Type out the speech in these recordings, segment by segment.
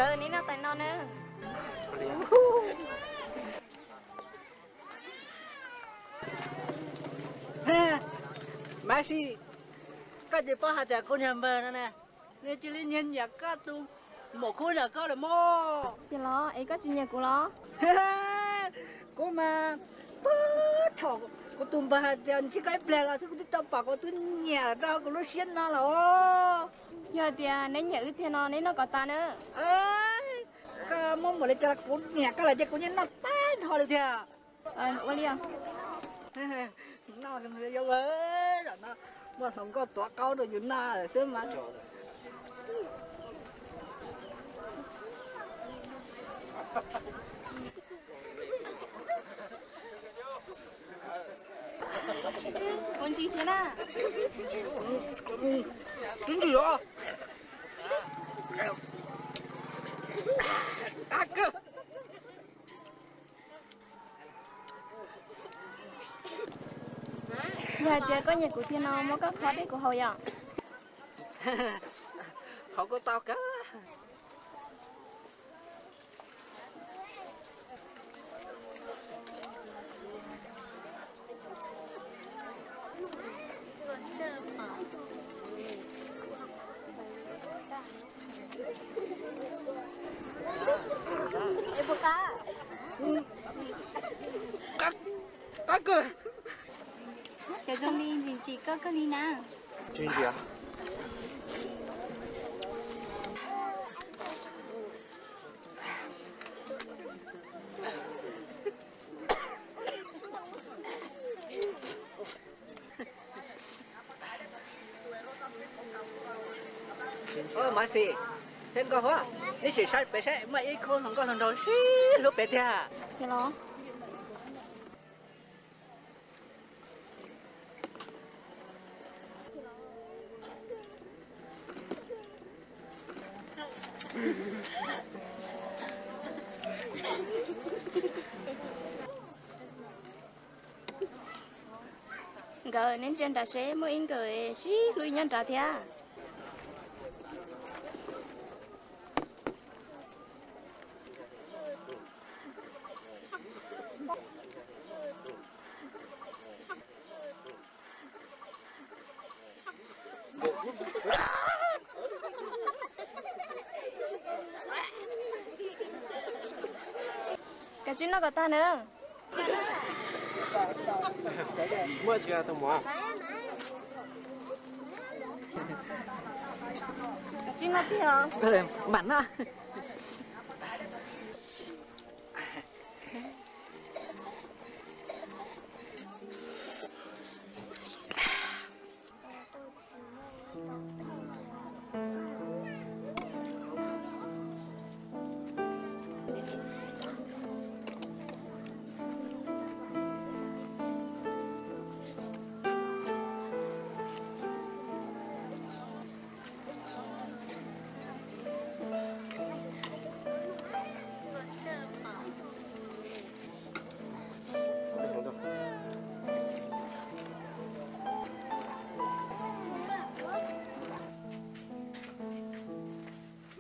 Neb noj tais no na. Maiv Xis, koj tsis paub hais tias kuv niag npawg no na, nws cia li nyiag nyiam koj tus muam khub ntawm koj lawm mog. Tiag los es koj tsis nyiam kuv los? Kuv mas, puag thaum kuv tus npawg hais tias ntsib koj ib pliag los xwb kuv twb tau pom kuv twb nyiam rau kuv lub siab no los. Yog tias neb nyiam wb tiag no neb noj kom tas na. Koj muab muag li cas los kuv nyiam koj lawm ces kuv yeej noj tag nrho li tiag. Ua li os. Noj, zaum no muaj hluas nkauj tuav qaub rau yus noj xwb mas. Ua ntsis thiab na. Ntsis os. Yog hais tias koj nyiam kuv tiag no muab koj kho dej kuv haus yom. Haus kuj tau kawg. Qab kawg. Cov zoo li ntsim ntsim koj kawg li na. Maiv Xis, thiab Nkauj Huab, neb sim saib pem saib muaj ib khub hluas nkauj hluas nraug sib hlub pem tiag. Nkawd, neb ntsia nrad seb muaj ib nkawd sib hlub nyob nrad thiab. Kav tsij noj kom tag na. Kav tsij noj tiag os. Mam noj.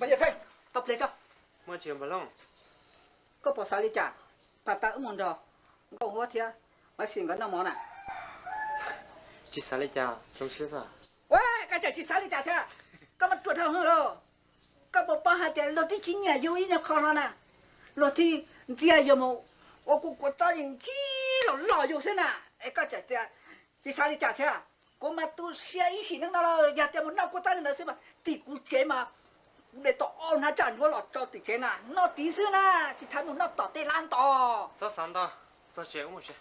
Npawg Yaj Theeb, tau pliag tso. Muaj tsis Npawg Looj? Koj puas xav li cas? Pab tau wb mus nrog Nkauj Huab thiab Maiv Xis nkawd noj mov na. Tsis xav li cas, zoo siab xwb. Ua, koj tseem tsis xav li cas thiab? Koj muaj ruam dhau hwv lauj. Koj puas paub hais tias luag twb tsis nyiam yus ib nyuag qho no na, luag thiaj ntxias yus mus ua kuv kuv txob ntsib los los yus xwb na. Es koj tseem tias tsis xav li cas thiab? Kuv mas tu siab ib sim neej no lawm, yog tias mus noj kuv txob li ntawd xwb mas tim kuv tsev mas kuv de tau ob hnab tsaj ntsuab los tso tim tsev na, noj tid xwb na, tsis txhob mus noj tom tej lab nto. Txhob xav ntau, txog tsev mus tsev.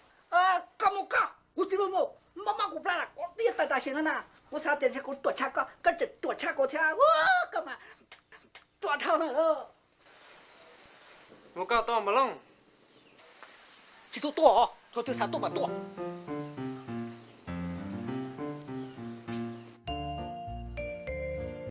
Koj mus koj, kuv tsis mus mus, mob mob kuv plab lawm, kuv twb yog tawm tam sim no na. Kuv xav tias ntshe kuv ruam tshaj koj, koj tseem ruam tshaj kuv thiab, koj mas ruam dhau lawm. Mus koj tuaj Npawg Looj. Tsis tau tuaj, thaum twg xav tuaj mas tuaj.